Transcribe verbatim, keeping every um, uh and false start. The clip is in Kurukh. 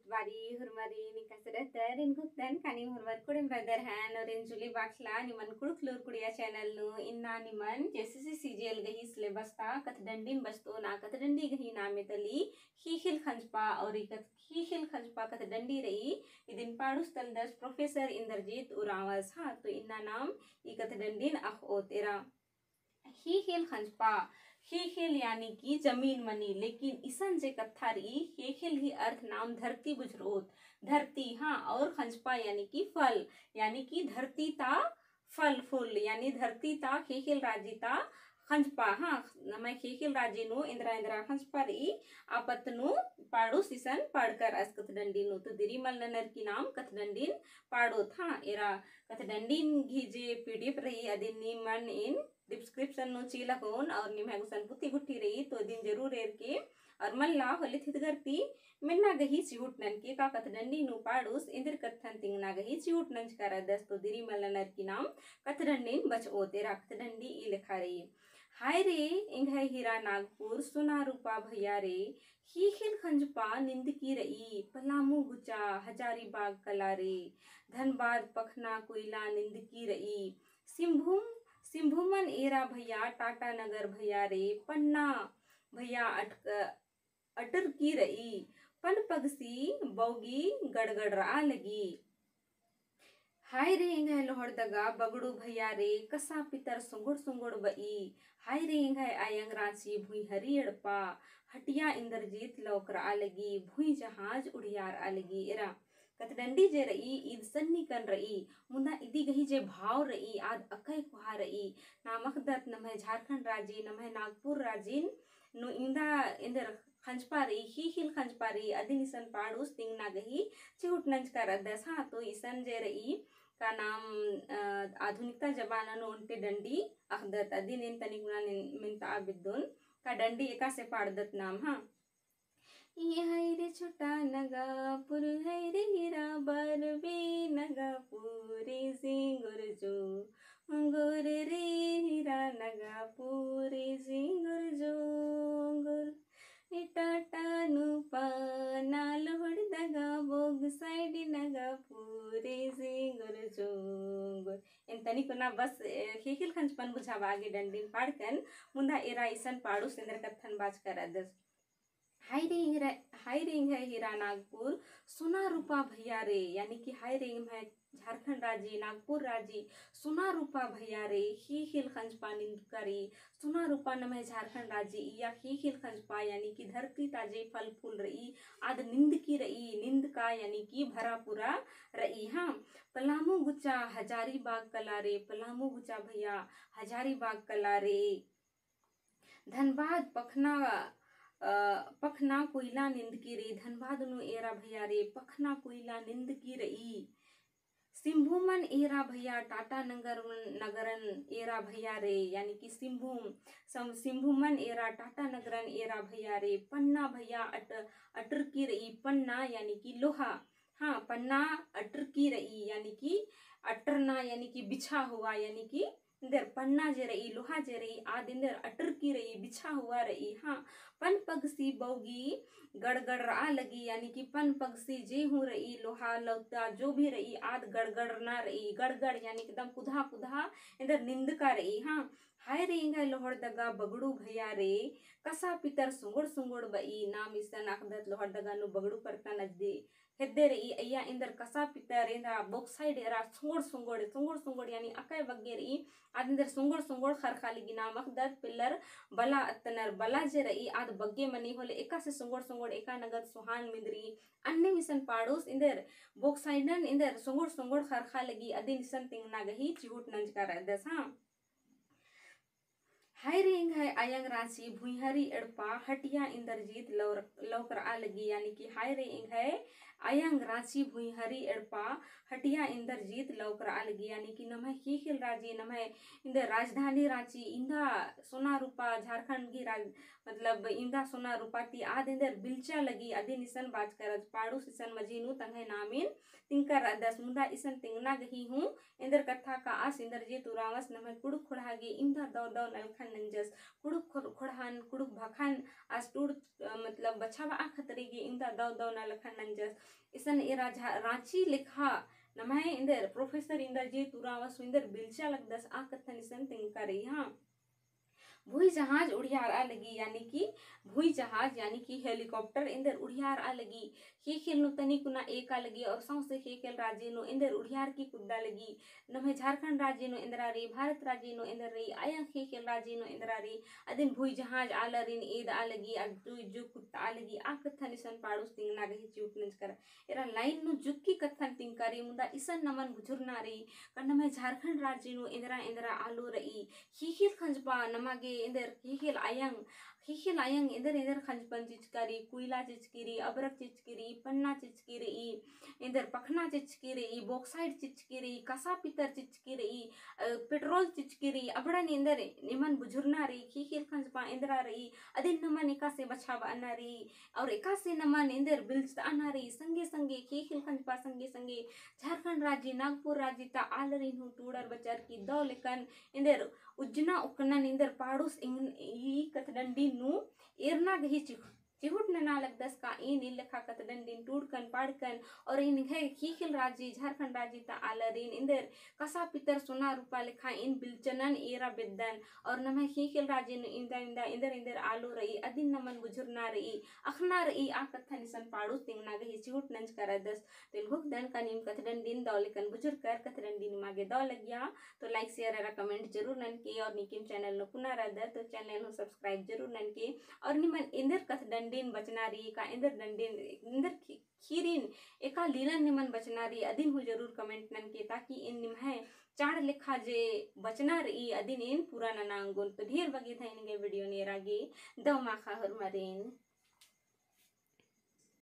बारी हुरमारिन एकासे रहतर, एन गुप्तन कानी हुरमर कुड़िम रअदर हन, और एन जूली बाखला निमन कुँड़ुख़ लूर कुड़िया channel नू। इन्ना निमन JCC CGL गही syllabus ता कत्थडंडिन बचतओन। आ कत्थडंडी गही नामे तली ख़ीख़िल ख़ंजपा, और ई कत्थ-, ख़ीख़िल ख़ंजपा कत्थडंडी रई, इदिन पाड़ुस तलदस Professor इंद्रजीत उराँवस। हाँ, तो इन्ना नाम ई कत्थडंडिन अख़ओत एरा। ख़ीख़िल ख़ंजपा, ख़ीख़िल यानी कि जमीन मनी, लेकिन इसन जे कत्था रई, ख़ीख़िल ही अर्थ नाम धरती बुझरओत, धरती, हाँ, और ख़ंजपा यानी कि फल, यानी कि धरती ता फल फूल, यानी धरती ता ख़ीख़िल राजी ता ख़ंजपा, हाँ, नम्है ख़ीख़िल राजी नू एन्दरा एन्दरा ख़ंजपा रई, आ पत्त नू पाड़ुस इसन पाड़कर अस कत्थडंडी नू, तो दिरी मल ननर की नाम कत्थडंडिन पाड़ोत, हाँ, एरा कत्थडंडिन गही जे PDF रई, अदिन निमन एन description नू चिआ लगोन और निम्है गुसन पुथी गुट्ठी रई, तो इदिन जरूर एरके और मल्ला होले थितगर ती मेन्ना गही चिहुट ननके का कत्थडंडी नू पाड़ुस एन्देर कत्थन तिंगना गही चिहुट नंजका रअदस। तो दिरी मल ननर की नाम कत्थडंडिन बचओत एरा। कत्थडंडी ई लेखा रई। हाय रे एंग्है हीरा नागपुर सोना रूपा भैया रे, ख़ीख़िल ख़ंजपा निंदकी रई, पलामू गुचा हजारीबाग कला रे, धनबाद पखना कोइला निंदकी रई, सिंभूम, सिंभूमन एरा भैया, टाटानगर भैया रे, पन्ना भैया अटक-, अटरकी रई, पन पगसी बौगी गड़गड़रआ लगी। हाय रे एंग्है लोहरदगा बगड़ू भैया रे, कसा पितर सुंगुड़ सुंगुड़ बई। हाय रे एंग्है अयंग राँची भुइँहरी एड़पा, हटिया इंद्रजीत लौकरआ लगी, भुइँ जहाज उड़ियारआ लगी। एरा कत्थडंडी जे रई, ईद सन्नीकन रई, मुन्दा इदी गही जे भाव रई, आद अकय कोहा रई। नाम अख़दत नम्है झारखंड राजी, नम्है नागपुर राजिन नू इन्दा एन्देर ख़ंजपा रई, ख़ीख़िल ख़ंजपा रई, अदिन इसन पाड़ुस तिंगना गही चिहुट नंजका रअदस। हाँ, तो इसन जे रई, का नाम, अ, आधुनिकता जमाना नू ओन्टे डंडी अख़दत, अदिन एन तनिक उना निन-, मेन्ता बिद्दोन, का डंडी एकासे पाड़दत नाम, हाँ। ई हाय रे छोटा नगापुर, हाय रे हीरा बरबे नगापुर, सिंगुर जो गोर रे हीरा नगापुर, सिंगुर जो गोर। ए टाटा नू पना लोहरदगा बौग साइड नगापुर, सिंगुर जो गोर। एन तनिक उना बस, ए, ख़ीख़िल ख़ंजपन बुझाबआ गे डंडिन पाड़कन, मुन्दा एरा इसन पाड़ुस एन्देर कत्थन बाचका रअदस। हाय रे एंग्है, हाय रे एंग्है हीरा नागपुर, सोना रूपा भैया रे, यानी कि हाय रे एंग्है झारखंड राजी, नागपुर राजी, सोना रूपा भैया रे, ख़ीख़िल ख़ंजपा निंदका रई, सोना रूपा नम्है झारखंड राजी, इया ख़ीख़िल ख़ंजपा, यानी कि धरती ता जे फल फूल रई, आद निंदकी रई, निंदका, यानी कि भरा पूरा रई, हाँ। पलामू गुचा हजारीबाग कला रे, पलामू गुचा भैया, हजारीबाग कला रे। धनबाद पखना, अ, पखना कोइला निंदकी रई, धनबाद नू एरा भैया रे, पखना कोइला निंदकी रई। सिंभूमन एरा भैया, टाटा नगर, नगरन एरा भैया रे, यानी कि सिंभूम, सम-, सिंभूमन एरा, टाटा नगरन एरा भैया रे, पन्ना भैया अट-, अटरकी रई, पन्ना यानी कि लोहा, हाँ, पन्ना अटरकी रई, यानी कि अटरना, यानी कि बिछा हुआ, यानी कि एन्देर पन्ना जे रई, लोहा जे रई, आद एन्देर अटरकी रई, बिछा हुआ रई, हाँ। पन पगसी बौगी गड़गड़रआ लगी, यानी कि पन पगसी जे हूँ रई, लोहा लौता जो भी रई, आद गड़गड़रना रई। गड़गड़ यानी एकदम कुधा कुधा एन्देर निंदका रई, हाँ। हाय रे एंग्है लोहरदगा बगड़ू भैया रे, कसा पितर सुंगुड़ सुंगुड़ बई। नाम इसन अख़दत लोहरदगा नू बगड़ू परता नजदी हेद्दे रई, अइय्या एन्देर कसा पितर एन्देर bauxite एरा सुंगुड़ सुंगुड़, सुंगुड़ सुंगुड़ यानी अकय बग्गे रई, आद एन्देर सुंगुड़ सुंगुड़ ख़रख़ा लगी। नाम अख़दत पेल्लर बला अत्तनर, बला जे रई आद बग्गे मनी होले एकासे सुंगुड़ सुंगुड़ एका नगद सुहान मिंदरी। अन्नेम इसन पाड़ुस एन्देर bauxite नन एन्देर सुंगुड़ सुंगुड़ ख़रख़ा लगी, अदिन इसन तिंगना गही चिहुट नंजका रअदस, हाँ। हाय रे एंग्है अयंग राँची भुइँहरी एड़पा हटिया इंद्रजीत लौर-, लौकरआ लगी, यानी कि हाय रे एंग्है अयंग राँची भुइँहरी एड़पा हटिया इंद्रजीत लौकरआ लगी, यानी कि नम्है ख़ीख़िल राजी, नम्है एन्देर राजधानी राँची, इन्दा सोना रूपा झारखंड गही राज-, मतलब इन्दा सोना रूपा ती आद एन्देर बिलचा लगी, अदिन इसन बाचका रअदस। पाड़ुस इसन मझी नू तंग्है नामिन तिंगका रअदस, मुदा इसन तिंगना गही हूँ एन्देर कत्था का आस इंद्रजीत उराँवस नम्है कुँड़ुख़ ख़ोंड़हा गे इन्दा दौ दौ नलखन नंजस। कुँड़ुख़ खोर-, खोड़हन, कुँड़ुख़ भखन आस टूड़, अ, मतलब बछाबआ खतरी गे इवंदा दव दव नलखन नंजस। इसन एरा झा-, राँची लेखा नम्है एन्देर professor इन्दा जे तुरावस हूँ एन्देर बिल्चा लगदस आ कत्थन इसन तिंगका रई, हाँ। भुई जहाज उड़ियारआ लगी, यानी कि भुई जहाज, यानी कि helicopter एन्देर उड़ियारआ लगी। ख़ेख़ेल नू तनी कुना एका लगी और सौंसे ख़ेख़ेल राजी नू एन्देर उड़ियारकी कुद्दा लगी। नम्है झारखंड राजी नू एन्दरा रई, भारत राजी नू एन्दरा रई, अयंग ख़ेख़ेल राजी नू एन्दरा रई, अदिन भुई जहाज आलारिन एदआ लगी, अज्जु इज्जु कुत्तआ लगी, आ कत्थन इसन पाड़ुस तिंगना गही चिहुट नंजकर। एरा line नू जुक्की कत्थन तिंगका रई, मुदा इसन नमन बुझुरना रई, का नम्है झारखंड राजी नू एन्दरा एन्दरा आलो रई, ख़ेख़ेल खंजपा नमा गे एन्देर ख़ेख़ेल अयंग, ख़ेख़ेल अयंग एन्देर एन्देर खंजपन चिचका रई, कोयला चिचकी रई, अबरक चिचकी रई, पन्ना चिचकी रई, एन्देर पखना चिचकी रई, bauxite चिचकी रई, कसा पितर चिचकी रई, अ, petrol चिचकी रई, अबड़न एन्देर निमन बुझुरना रई, ख़ेख़ेल खंजपा एन्दरा रई, अदिन नमन एकासे बछाबअना रई, और एकासे नमन एन्देर बिल्चतअना रई, संगे संगे ख़ेख़ेल खंजपा संगे संगे झारखंड राजी, नागपुर राजी ता आलारिन हूँ टूड़र बचर की दव लेकन एन्देर उज्जना उक्कनन एन्देर पाड़ुस इंग-, ई कत्थडंडी नू एरना गही चिहु-, चिहुट नना लगदस का एन ई लेखा कत्थडंडिन टूड़कन पाड़कन और एन निंग्है ख़ेख़ेल राजी, झारखंड राजी ता आलारिन एन्देर कसा पितर सोना रूपा लेखा एन बिल्चनन एरा बेद्दन और नम्है ख़ेख़ेल राजी नू इवंदा इवंदा एन्देर एन्देर आलो रई, अदिन नमन बुझुरना रई, अख़ना रई, आ कत्थन इसन पाड़ुस तिंगना गही चिहुट नंजकर रअदस। तेलगुक दन का नीम कत्थडंडिन दव लेकन बुझुरकर कत्थडंडी निमा गे दव लगिया, तो like, share अरा comment जरूर ननके, और नीकिम channel नू पुना रअदर, तो channel हूँ subscribe जरूर ननके, और निमन एन्देर कत्थडंडिन बचना रई, का एन्देर डंडिन, एन्देर खी-, खीरिन, एका लीलन निमन बचना रई, अदिन हूँ जरूर comment ननके, ताकि एन निम्है चाड़ लेखा जे बचना रई, अदिन एन पूरा नना ओंगोन। तो ढेर बग्गे धैन गे video नू एरा गे दव माखा होरमारिन।